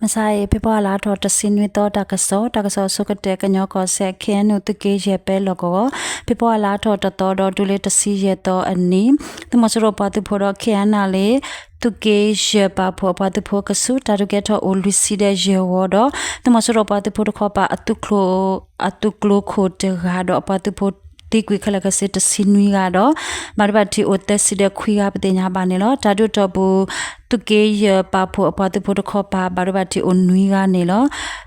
မုၢ်မဆါအံၤ ဖ့ၤဘြူၤအါလါထီၣ်တဆံနွံသီ တၢ်ကစီၣ်, တၢ်ကစီၣ်အဆိကတၢၢ် ကညီကီၢ်စဲၣ် ခ့ၣ်အဲၣ်ယူၣ် သုးက့ယဲၢ်ပဲလီၢ်ကဝီၤ, ဖ့ၤဘြူၤအါလါထီၣ်တသီဒီး တုၤလၢတဆံယဲၢ်သီအနံၤ, သုးမီၤစိရိၤပှၤသုးဖိဒီး ခ့ၣ်အဲၣ်ယူၣ် သုးက့ယဲၢ်ပာ်ဖှိၣ်အပှၤသုးဖိကဆူး တၢ်ဒုးကဲထီၣ်အိၣ်လွံၢ်ဆံဒီးယဲၢ်ဝီဒီး သုးမီၤစိရိၤပှၤသုးဖိတခီပၤ အသုးကျိၤခိၣ်တဂၤဒီး အပှၤသုးဖိသံကွံာ်ခဲလၢာ်ခဲဆ့တဆံနွံဂၤဒီး ဘၣ်ဒိဘၣ်ထံးအိၣ်သၢဆံဒီးခွံဂၤ ပသ့ၣ်ညါဘၣ်န့ၣ်လီၤ. တၢ်ဒုးအတီၢ်ပူၤ သုးက့ယဲၢ်ပာ်ဖှိၣ်အပှၤသုးဖိတခီပၤ ဘၣ်ဒိဘၣ်ထံးအိၣ်နွံဂၤန့ၣ်လီၤ.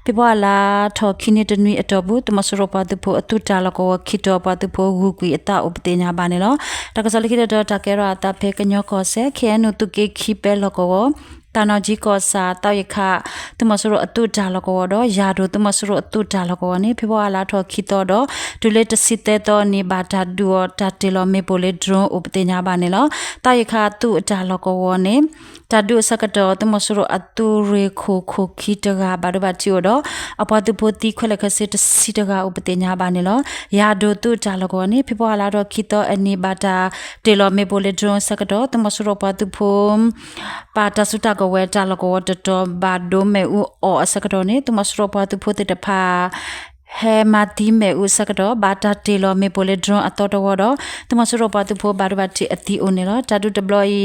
ဖ့ၤဘြူၤအါလါထီၣ်ခံနွံတနွံအတီၢ်ပူၤ သုးမီၤစိရိၤပှၤသုးဖိအသုးတၢ်လီၢ်ကဝီၤ ခံတီၤအပှၤသုးဖိဂုၤကွံာ်အသးအိၣ် ပသ့ၣ်ညါဘၣ်န့ၣ်လီၤ. တၢ်ကစီၣ်လၢခံတတီၤ တၢ်ကဲထီၣ်အသးဖဲကညီကီၢ်စဲၣ် ခ့ၣ်အဲၣ်ယူၣ် သုးက့ခံပဲလီၢ်ကဝီၤ သးနီၣ်ကၠံကီၢ်ဆၣ် သီးရခး သုးမီၤစိရိၤအသုးတၢ်လီၢ်ကဝီၤဒီး ယၤဒိၣ် သုးမီၤစိရိၤအသုးတၢ်လီၢ်ကဝီၤန့ၣ် ဖ့ၤဘြူၤအါလါထီၣ်ခံသီဒီး တုၤလၢတဆံသၢသီအနံၤ ဘၣ်တၢ်ဒုးအီၤ တၢ်တ့ၢ်လီၤမ့ၣ်ပိၢ်လၢ drone အိၣ် ပသ့ၣ်ညါဘၣ်န့ၣ်လီၤ. သီးရခးအသုးအတၢ်လီၢ်ကဝီၤန့ၣ် တၢ်ဒုးအဆၢကတီၢ် သုးမီၤစိရိၤအသုးရ့ၣ်ခိၣ်ခိၣ်ခံတဂၤ ဘၣ်ဒိဘၣ်ထံးအိၣ်ဒီး အပှၤသုးဖိသံခဲလၢာ်ခဲဆ့တဆံတဂၤအိၣ် ပသ့ၣ်ညါဘၣ်န့ၣ်လီၤ. ယၤဒိၣ်သုးတၢ်လီၢ်ကဝီၤန့ၣ် ဖ့ၤဘြူၤအါလါထီၣ်ခံသီအနံၤ ဘၣ်တၢ်တ့ၢ်လီၤမ့ၣ်ပိၢ်လၢ drone အဆၢကတီၢ် သုးမီၤစိရိၤပှၤသုးဖိ ပာ်တၢ်စုတၢ်ကဝဲၤတၢ်လီၢ်ကဝီၤတတီၤ ဘၣ်ဒိမ့ၣ်အူအီၣ်အဆၢကတီၢ်န့ၣ် သုးမီၤစိရိၤပှၤသုးဖိသ့ၣ်တဖၣ် ဟဲမၤသံမ့ၣ်အူအဆၢကတီၢ် ဘၣ်တၢ်တ့ၢ်လီၤမ့ၣ်ပိၢ်လၢ drone အသီတဝီဒီး သုးမီၤစိရိၤပှၤသုးဖိဘၣ်ဒိဘၣ်ထံးအသံအိၣ်န့ၣ်လီၤ. တၢ်ဒုးတဘျီ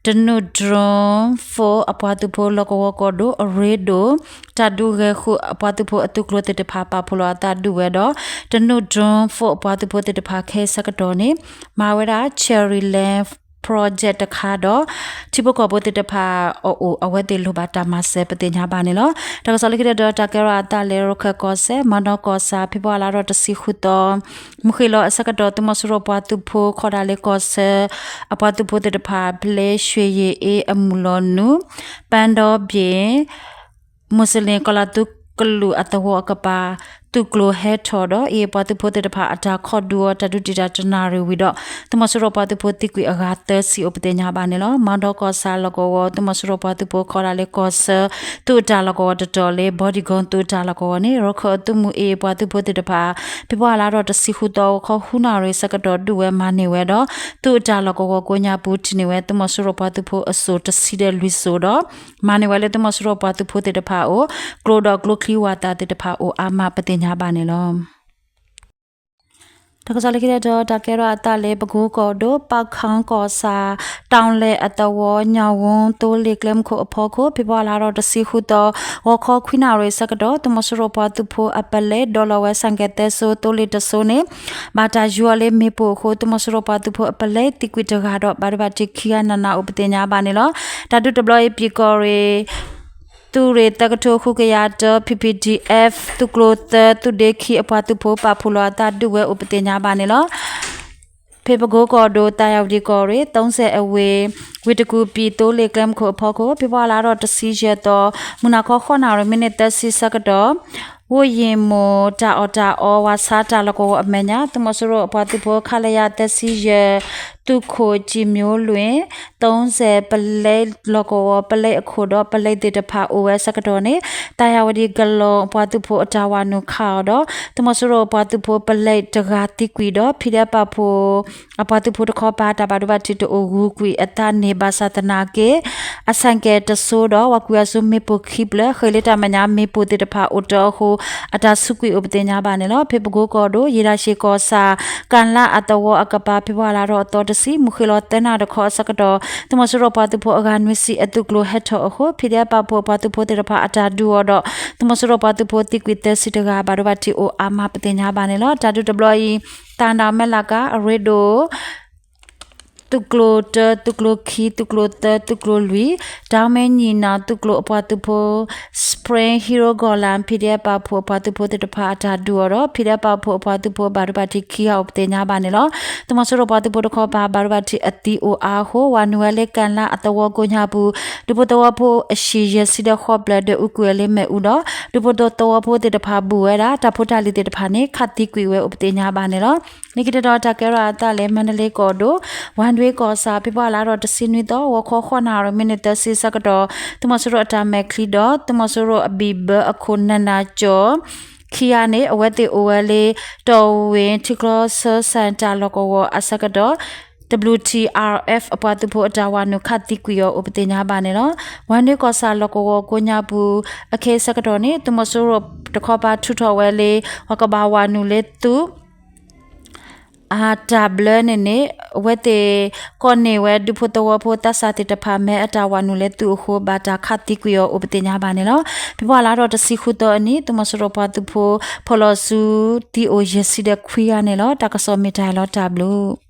အံၤ တနူၣ် drone four အပှၤသုးဖိ လီၢ်ကဝီၤကီၢ်ဒိၣ်အရ့ဒိၣ် တၢ်ဒုးဂဲၤဃုာ်အပှၤသုးဖိအသုးကျိၤသ့ၣ်တဖၣ် ပာ်ဖှိၣ်လီၤအသးဒုးဝဲဒီး တနူၣ် drone four အပှၤသုးဖိသ့ၣ်တဖၣ်ခဲအံၤဆၢကတီၢ်န့ၣ် မၤဝဲဒၣ် Cherry Land Project တခါဒီး ထံဖိကီၢ်ဖိသ့ၣ်တဖၣ်အအိၣ် အဝဲသ့ၣ်လိၣ်ဘၣ်တၢ်မၤစၢၤ ပသ့ၣ်ညါဘၣ်န့ၣ်လီၤ. တၢ်ကစီၣ်လၢခံတတီၤ တၢ်ကဲထီၣ်အသးလၢ ရခၢၣ်ကီၢ်စဲၣ် မီဒီကီၢ်ဆၣ် ဖ့ၤဘြူၤအါလါထီၣ်တဆံဃုသီ မုၢ်ဃ့ၢ်လီၤအဆၢကတီၢ် သုးမီၤစိရိၤပှၤသုးဖိ ခီဒၣ်လၢကီၢ်ဆၢ အပှၤသုးဖိသ့ၣ်တဖၣ် ဖဲလၢ ရွှေရင်အေး အမုၢ်လီၤနုာ် ပန်းတောပြင် မူးစလ့ၣ်ကီၤလၤသူကလုာ်အသဝီအကပၤ သုးကျိၤဟဲထီၣ်ဒီး အံၤပှၤသုးဖိသ့ၣ်တဖၣ်အတၢ်ခီၣ်ဒုးအီၤ တၢ်ဒုးတံာ်တာ်တနၣ်ရံၣ်ဝံၤဒီး သုးမီၤစိရိၤပှၤသုးဖိသံကွံာ်အဂၤသၢဆံအိၣ် ပသ့ၣ်ညါဘၣ်န့ၣ်လီၤ. မီဒီကီၢ်ဆၣ်လီၢ်ကဝီၤ သုးမီၤစိရိၤပှၤသုးဖိ ခီဒၣ်လၢကီၢ်ဆၢ သုးအတၢ်လီၢ်ကဝီၤတတီၤလၢ ဘီဒံၣ်ကီသုးအတၢ်လီၢ်ကဝီၤန့ၣ် ရခၢၣ်အသုးမုၢ်အ့ၣ် ပှၤသုးဖိသ့ၣ်တဖၣ် ဖ့ၤဘြူၤအါလါထီၣ်တဆံဃုသီ ဂီၤခီဃုနၣ်ရံၣ်ဆၢကတီၢ် ဒုးဝဲမၤန့ၢ်ဝဲဒီး သုးအတၢ်လီၢ်ကဝီၤကိးညါပူၤ ထံၣ်န့ၢ်ဝဲ သုးမီၤစိရိၤပှၤသုးဖိအစိၣ်တဆံဒီးလွံၢ်စိၣ်ဒီး မၤန့ၢ်ဝဲလၢသုးမီၤစိရိၤပှၤသုးဖိသ့ၣ်တဖၣ်အအိၣ် ကျိဒီးကျိချံဝးသးသ့ၣ်တဖၣ်အိၣ်အါမး ပသ့ၣ်ညါဘၣ်န့ၣ်လီၤ. တၢ်ကစီၣ်လၢခံတတီၤ တၢ်ကဲထီၣ်အသးလၢ ပကိကီၢ်ဒိၣ် ပၣ်ခၣ်ကီၢ်ဆၣ် တၢ်လဲၣ်အသဝီ ညၣ်ဝူသိလ့ၣ်ကျဲမုၢ်ခိၣ်အဖီခိၣ် ဖ့ၤဘြူၤအါလါထီၣ်တဆံဃုသီ ဂီၤခီခွံနၣ်ရံၣ်ဆၢကတီၢ် သုးမီၤစိရိၤပှၤသုးဖိအပလဲ ဒိးလီၤဝဲ ဆိုင်ကယ် သၢစိသိလ့ၣ်တစိန့ၣ် ဘၣ်တၢ်ယူၤအီၤလၢမ့ၣ်ပိၢ်အဃိ သုးမီၤစိရိၤပှၤသုးဖိအပလဲ သံကွံာ်တဂၤဒီး ဘၣ်ဒိဘၣ်ထံးခံဂၤ နးနးအိၣ် ပသ့ၣ်ညါဘၣ်န့ၣ်လီၤ. တၢ်ဒုးတဘျီအံၤ ပၠံၣ်ကီၢ်ရ့ၣ် သုးရ့ၣ်သၢကထိဃုကယၤတၢ P P D F သုးကျိၤသၢ သုးဒ့ခံအပှၤသုးဖိ ပာ်ဖှိၣ်လီၤအသးဒုးဝဲအိၣ် ပသ့ၣ်ညါဘၣ်န့ၣ်လီၤ. ဖဲပကိကီၢ်ဒိၣ် သၢယၢ်ဝတံၣ်ကီၢ်ရ့ၣ် သုံးဆယ်အဝ့ၢ် ဝ့ၢ်တကူၣ်ပံၣ်သိလ့ၣ်ကျဲမုၢ်ခိၣ်အဖီခိၣ် ဖ့ၤဘြူၤအါလါထီၣ်တဆံယဲၢ်သီ မုၢ်နၤခီဃိးနၣ်ရံၣ် မံးနံးသၢဆံဆၢကတီၢ် ဝို့ယ့ၣ်မိၢ် တၢ်အီၣ်တၢ်အီ ဝးဆါတၢ်လီၢ်ကဝီၤအမဲာ်ညါ သုးမီၤစိရိၤအပှၤသုးဖိ ခလရ သၢဆံယဲၢ် သုးခိၣ် ကြည်မျိုးလွင် သုံးဆယ် ပလဲလီၢ်ကဝီၤ ပလဲအခိၣ်ဒီး ပလဲသ့ၣ်တဖၣ်အိၣ်ဝဲအဆၢကတီၢ်န့ၣ် သၢယၢ်ဝတံၣ်ကလီၢ် အပှၤသုးဖိအတၢ်ဝးနုာ်ခးအီၤဒီး သုးမီၤစိရိၤအပှၤသုးဖိပလဲတဂၤသံကွံာ်ဒီး ဖံးဒဲးပာ်ဖှိၣ် အပှၤသုးဖိတခီပၤ တၢ်ဘၣ်ဒိဘၣ်ထံးတအိၣ် ဂုၤကွံာ်အသးန့ၣ် ဘၣ်ဆၣ်သနာ်က့ အဆိုင်ကယ်တစိဒီး ဝၤကွံာ်အစုမ့ၣ်ပိၢ်ခံဖျၢၣ် ဃ့လၢတၢ်မဲာ်ညါမ့ၣ်ပိၢ်သ့ၣ်တဖၣ်အိၣ်တ့ၢ်အဃိ အတၢ်ဆူးကွံာ်အိၣ် ပသ့ၣ်ညါဘၣ်န့ၣ်လီၤ. ဖဲပကိကီၢ်ဒိၣ် ယံၤဒၣ်ရှ့ၣ်ကီၢ်ဆၣ် ကၣ်လါအသဝီအကပၤ ဖ့ၤဘြူၤအါလါထီၣ်အသီတဆံ မုၢ်ဃ့ၢ်လီၤသၢနၣ်ရံၣ်တခီအဆၢကတီၢ် သုးမီၤစိရိၤပှၤသုးဖိအဂၤနွံဆံအသုးကျိၤဟဲထီၣ်အဃိ ဖံးဒဲးပာ်ဖှိၣ် အပှၤသုးဖိသ့ၣ်တဖၣ်အတၢ်ဒုးအီၤဒီး သုးမီၤစိရိၤပှၤသုးဖိသံကွံာ်သၢဆံတဂၤ ဘၣ်ဒိဘၣ်ထံးအိၣ်အါမး ပသ့ၣ်ညါဘၣ်န့ၣ်လီၤ. တၢ်ဒုးတဘျီအံၤ သၣ်ဒၣ်မဲၣ်လးကၤ အရ့ဒိၣ် သုးကျိၤတၢ သုးကျိၤခံ သုးကျိၤသၢ သုးကျိၤလွံၢ် တၢ်မဲာ်ညံၣ်နၣ် သုးကျိၤအပှၤသုးဖိ Spring Hero Golden P D F ပာ်ဖှိၣ်အပှၤသုးဖိသ့ၣ်တဖၣ်အတၢ်ဒုးအီၤဒီး ဖံးဒဲးပာ်ဖှိၣ် အပှၤသုးဖိ ဘၣ်ဒိဘၣ်ထံးခံဂၤအိၣ် ပသ့ၣ်ညါဘၣ်န့ၣ်လီၤ. သုးမီၤစိရိၤပှၤသုးဖိတခီပၤ ဘၣ်ဒိဘၣ်ထံးအသံအိၣ်အါအဃိ ဝၤနုာ်ဝဲလၢကၣ်လါအသဝီကိးညါပူၤ ဒူဖိသဝီဖိအဟံၣ် ယဲၢ်ဆံဒီးဃိးဖျၢၣ် ဒွဲၣ်အူကွံာ်ဝဲလၢမ့ၣ်အူဒီး ဒူဖိသဝီဖိသ့ၣ်တဖၣ်ဘူးဝဲဒၣ် တၢ်ဖိတၢ်လံၤသ့ၣ်တဖၣ်န့ၣ် ခးသံကွံာ်ဝဲအိၣ် ပသ့ၣ်ညါဘၣ်န့ၣ်လီၤ. လၢခံတတီၤ တၢ်ကဲထီၣ်အသးလၢ မါဒလ့ကီၢ်ဒိၣ် ဝၣ်ဒွ့ကီၢ်ဆၣ် ဖ့ၤဘြူၤအါလါထီၣ်တဆံနွံသီ ဂီၤခီဃိးနၣ်ရံၣ် မံးနံးသၢဆံဆၢကတီၢ် သုးမီၤစိရိၤအတၢ်မဲာ်ချံဒီး သုးမီၤစိရိၤအဘံၣ်ဘၢအခိၣ် နၢနၢ်ကၠီၤ ခံဂၤန့ၣ် အဝဲသ့ၣ်အိၣ်ဝဲလၢ တီၢ်ဝ့ၣ်ထံချီဆၢ စၣ်တၢ်လီၢ်ကဝီၤအဆၢကတီၢ် W T R F အပှၤသုးဖိအတၢ်ဝၤနုာ်ခးသံကွံာ်အီၤအိၣ်ပသ့ၣ်ညါဘၣ်န့ၣ်လီၤ. ဝၤနွံကီၢ်ဆၣ်လီၢ်ကဝီၤကိးညါပူၤ အခဲအံၤဆၢကတီၢ်န့ၣ် သုးမီၤစိရိၤတခီပၤထုးထီၣ်ဝဲလၢ ပှၤကဘၣ်ဝၤနုာ်လၢသုး အတၢ်ဘျၢန့ၣ်န့ၣ် အဝဲသ့ၣ်ကိးန့ၢ်ဝဲဒူဖိသဝီဖိသးစၢ်သ့ၣ်တဖၣ် မ့ၢ်အတၢ်ဝၤနုာ်လၢသုးအဃိ ဘၣ်တၢ်ခးသံကွံာ်အီၤအိၣ်ပသ့ၣ်ညါဘၣ်န့ၣ်လီၤ. ဖ့ၤဘြူၤအါလါထီၣ်တဆံဃုသီအနံၤ သုးမီၤစိရိၤပှၤသုးဖိ ဖီၣ်လီၤဆူသံအိၣ်ယဲၢ်ဆံဒီးခွံဂၤန့ၣ်လီၤ. တၢ်ကစီၣ်မ့ၢ်တၢ်အံၤလီၤ. တၢ်ဘျုး